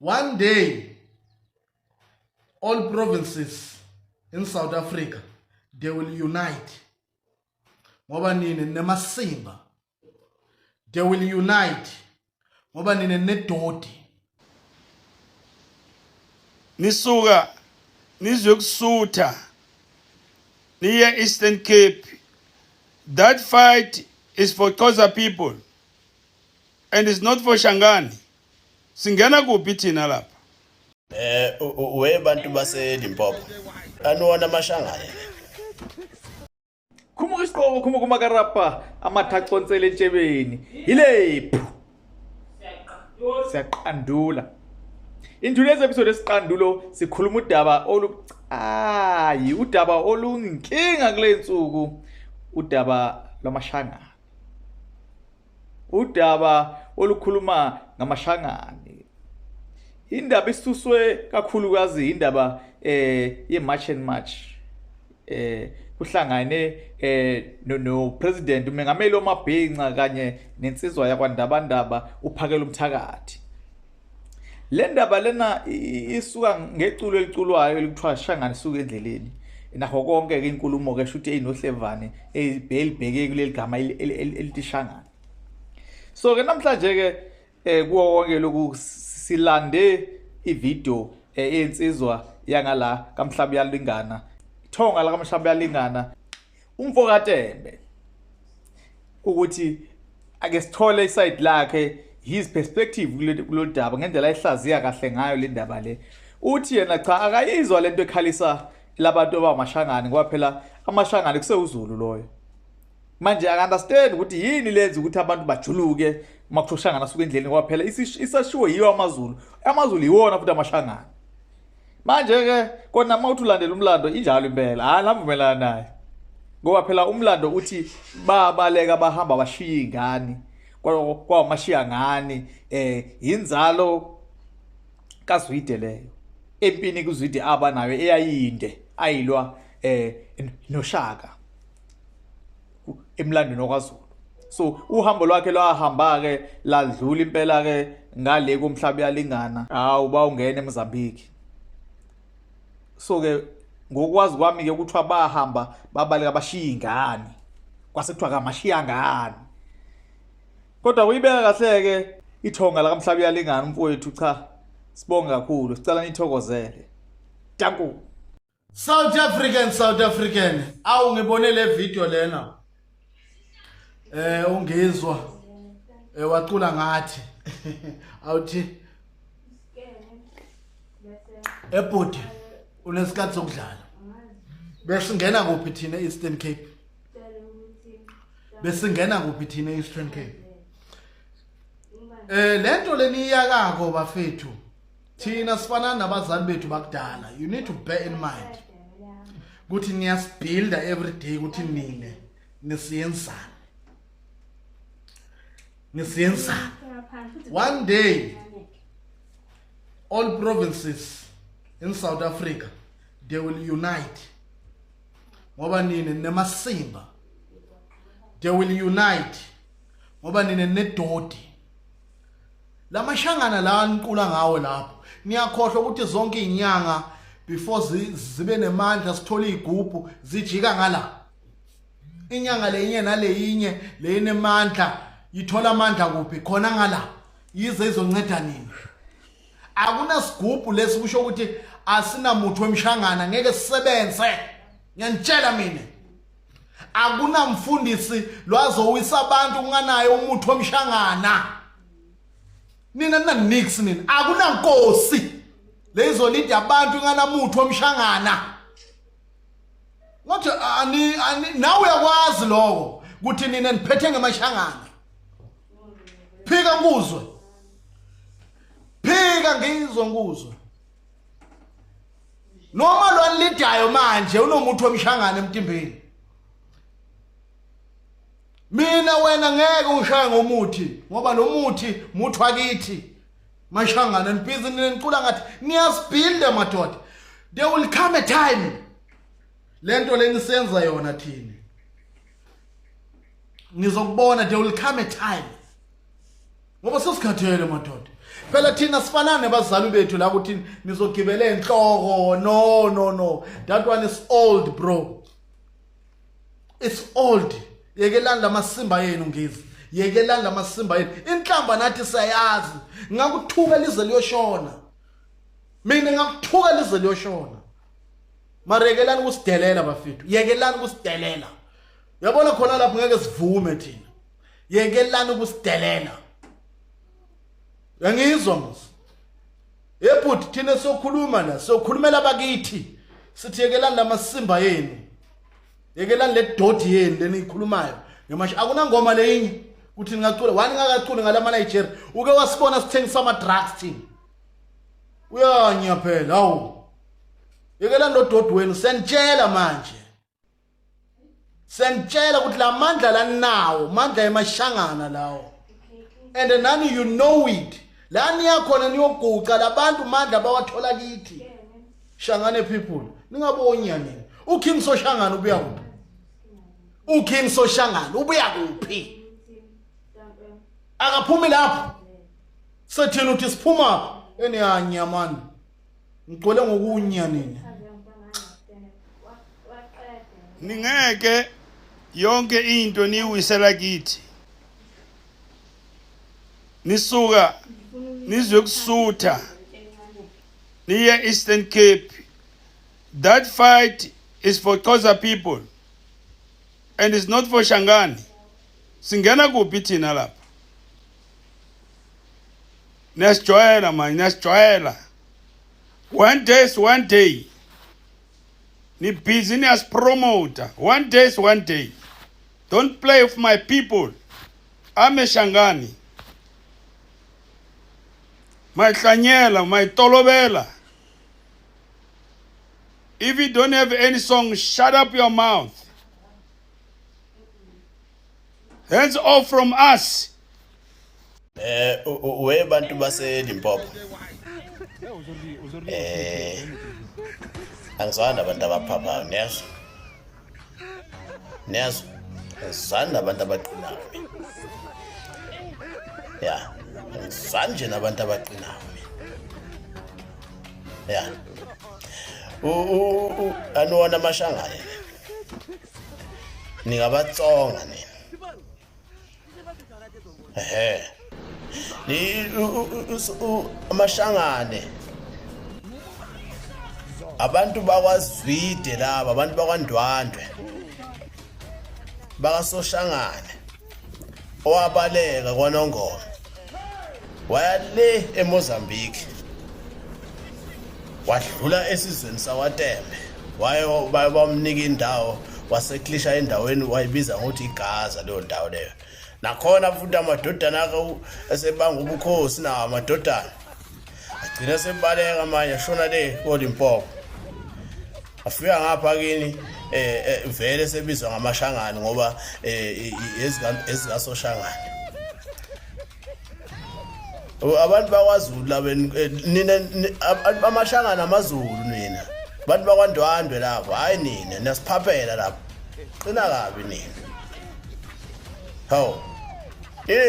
One day, all provinces in South Africa, they will unite. Ngoba nini nemasimba. They will unite. Ngoba nini nedodi. Nisuka nizwe kusutha niye Eastern Cape. That fight is for Xhosa people and it's not for Shangani. Singena kuphi thina lapha? Eh we bantu base Limpopo. Aniwona amashangane. Khumuka isigqoko, khumuka umakarapa, amathe aconsele entshebeni. Yilephu. Siyaqandula. In today's episode esiqandulo sikhuluma udaba olubucayi, udaba olunkinga kule nsuku, udaba lwamashangana. Udaba olukhuluma ngamashangane. Indaba isuswe kakhulukazi indaba eh ye-March and March. Eh kuhlangane eh no, no president umengameli wamabhinca kanye nensizwa yakwaNdabandaba uphakela umthakathi. Le ndaba lena isuka ngeculo eliculwayo elikuthiwa Shangane suka endleleni. Nakho konke ke inkulumo ke shuthi eyinohlevane elibheke kuleli gama elithi Shangane. So ke namhlanje ke eh kuwo wonke lokhu silande ivideo eh, yensizwa yangala kaMhlaba uyalingana ithonga la kaMhlaba uyalingana umfo kaTembe ukuthi ake sithole iside lakhe his perspective kulolu daba ngendlela ayihlaziya kahle ngayo le ndaba le uthi yena cha akayizwa lento ekhalisa labantu abamashangane ngoba phela amashangane kusewuzulu loyo manje aka-understand ukuthi yini lenza ukuthi abantu bajuluke uma kuthiwa ushangana asuke endleleni ngoba phela isashiwo yiwo amazulu amazulu yiwona futhi amashangana manje-ke kona uma uthi ulandela umlando injalo impela hhayi navumelana naye ngoba phela umlando uthi babaleka bahamba bashiya iy'ngane kwawamashiya ngani um yinzalo kaZwide leyo empini kuZwide aba nayo eyayinde ayilwa um noShaka emlandweni wakwaZulu so uhambo lwakhe lwahamba ke ladlula impela ke ngale komhlaba uyalingana hawu bawungena eMozambique so ke ngokwazi kwami ke kuthiwa bahamba babaleka bashiya ingane kwase kuthiwa kamashiya ngane kodwa kuyibeka kahle ke ithonga la kamhlaba uyalingana umfowethu cha sibonge kakhulu sicela nithokozele danku South African South African awu ngibone le video lena eh ungizwa eh wacula ngathi awuthi ebhuti unesikhathi sokudlala besingena kuphi thina Eastern Cape besingena kuphi thina Eastern Cape eh lento leniyakako bafethu thina sifana nabazali bethu bakudala you need to bear in mind ukuthi niyasibuilda every day ukuthi nine nisiyenzani nisiyenzani one day all provinces in South Africa they will unite ngoba nine nemasimba they will unite ngoba nine nedodi Lamashangana la niqula ngawo lapho niyakhohlwa ukuthi zonke izinyanga before zibe nemandla sithola izigubhu zijika ngala inyanga leyinye naleyinye leyinemandla ithola amandla kuphi khona ngala yize izonceda nini akunasigubhu lesi kusho ukuthi asinamuthu wemshangana ngeke sisebenze ngiyanitshela mina akunamfundisi lwazowisa abantu kunganaye umuthi womshangana nina nina nix nina akunankosi leyizolida abantu inganamuthi womshangana ngathi ani ani nawe uyakwazi lokho ukuthi nina niphethe ngemashangana phika ngikuzwe phika ngizwe ngikuzwe Noma lwanidayo manje unomuthi wemshangane emtimbeni. Mina wena ngeke ungishaye ngomuthi ngoba lo muthi muthi wakithi. Mashangane nibhizi nicula ngathi niyasibuilda madoda. There will come a time lento lenisenza yona thini. Nizokubona, there will come a time. Ngoba sesikhathele madoda. Phela thina sifanana nebazali bethu la ukuthi nizogibela enhloko. No, no, no, that one is old, bro, it's old. Yekelani lamasimba yenu, ngizwe, yekelani lamasimba yenu. Inhlamba nathi siyayazi. Ngakuthuka lize liyoshona mina, ngakuthuka lize liyoshona. Marekelani kusidelela bafethu, yekelani kusidelela. Uyabona khona lapho ngeke sivume thina. Yekelani ukusidelela, uyangizwa mos? Yebhuti, thina sokhuluma la, sokhulumela bakithi, sithi yekelani lamasimba yenu, yekelani le dodi yenu leniyikhulumayo ngemasha. Akunangoma leyinye kuthi ningacula wani ngakaculi ngalama Nigeria. Uke wasibona sithengisa ama drugs thina? Uyanya phela. Hawu, yekelani lo dodi wenu. Senitshela manje, senitshela ukuthi la mandla lanawo mandla emashangana lawo, and nani you know it. La niyakhona niyoguca labantu, mandla bawathola kithi Shangane people. Ningabonya nini. UKing Soshangane ubuya kuphi? UKing Soshangane ubuya kuphi? Akaphumi lapho. Sethini uthi siphuma eniyanya mani? Ngigcwele ngokunya nini. Ningeke yonke into niyiwisela kithi. Nisuka nizwe kusutha niye Eastern Cape. That fight is for Xhosa people and it's not for Shangani. Singena kuphi thina lapha? Niyasijwayela manje, niyasijwayela. One day is one day. Ni busy niyasipromota. One day is one day. Don't play with my people. I'm a Shangani. Mahlanyela, mayitolovela. If you don't have any song, shut up your mouth. Hands off from us. We bantu base Limpopo. Angizwani abantu abaphaphayo, niyazwa? Niyazwa? Angizwani nabantu abaqinayo mina. Ya, angizwani nje nabantu abaqinayo mina. Ya. U u aniwona amashangane. Ningabatsonga nina. Ehhe. Ni amashangane. Abantu bakwaZwide laba, abantu bakwaNdwandwe. Bakasoshangane. Owabaleka kwaNongoma. Waya le eMozambique. Wadlula esizweni sakwaTembe. Waye bamnika indawo, waseklisha endaweni wayibiza ngokuthi iGaza leyo ndawo leyo. Nakhona futhi amadodana akhe esebanga ubukhosi nawo amadodana. Agcina sebaleka manje, ashona le koLimpopo. Afika ngapha kini vele sebizwa ngamashangane ngoba ezikasoshangane. Abantu bakwaZulu laba, nina amashangana amaZulu nina. Abantu bakwaNdwandwe lapho, hayi nina niyasiphaphela lapho. Qina kabi nina. Hawu.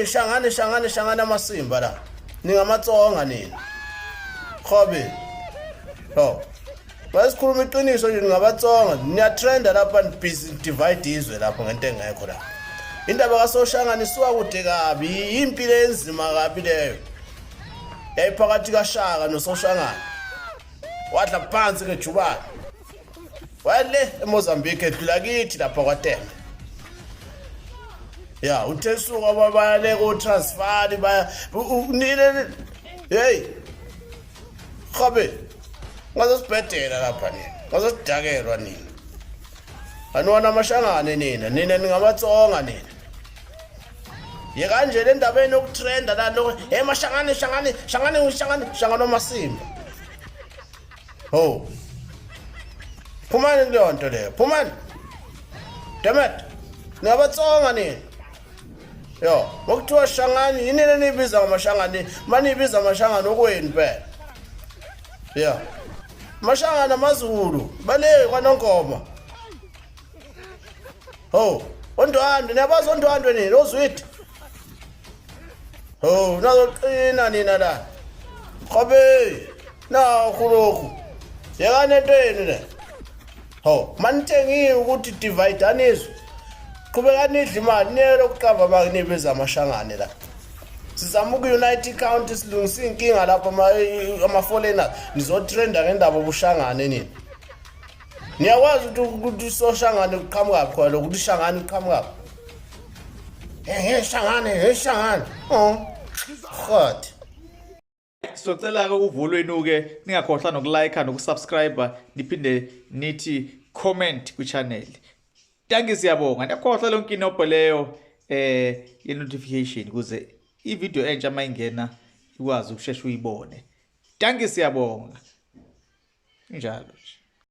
Shangane shangane shangane amasimba la. Ningamatsonga nina. Khobe. Hawu. Basikhuluma iqiniso nje, ningabatsonga, niyatrenda lapha, busy divide izwe lapho ngento engekho la. Indaba kaSoshangane isuka kude kabi, impilo enzima kabi leyo. Yayiphakathi kaShaka noSoshangane. Wadla phansi ngejubane. Wale eMozambique edlula kithi lapha kwaTembe. Ya, uthe suka bayale ko Transvaal baya nile, hey. Khabe. Ngazosibhedela lapha nina. Ngazosidakelwa nina. Aniwona amashangane nina, nina ningamatsonga nina. Yeka nje le ndaba enokutrenda la lo, hey mashangane shangane shangane shangane shangane amasimba. Ho. Phumani kuleyo nto leyo, phumani. Damn it. Ningabatsonga nina. Yo, ngokuthiwa shangani yini lenibiza ngamashangani? Manibiza amashangani okwenu phela. Yeah. Mashangana amaZulu, bale kwaNongoma. Ho, ondwandwe niyabazi ondwandwe nina ozwidi. Ho, nazoqina nina la. Khobe. Nakhu lokhu. Yekani into yenu le. Ho, manithengiwe ukuthi divide anizwe. Qhubekani nidle imali niyeke ukuqamba amanga nibiza amashangane la. Sizama uku-unite i-county silungise iy'nkinga lapho ama-foreigners nizotrenda ngendaba obushangane nini. Niyakwazi ukuthi soshangane kuqhamukaphi khona lokhu ukuthi shangane kuqhamukaphi. He shangane, he shangane. Oh. God. Socela ke uvo lwenu ke ningakhohlwa nokulike nokusubscribe niphinde nithi comment ku channel. Dankie siyabonga. Niyakhohlwa lonke inobho leyo ye notification ukuze i-video entsha mayingena ikwazi ukushesha uyibone. Dankie siyabonga. Njalo nje.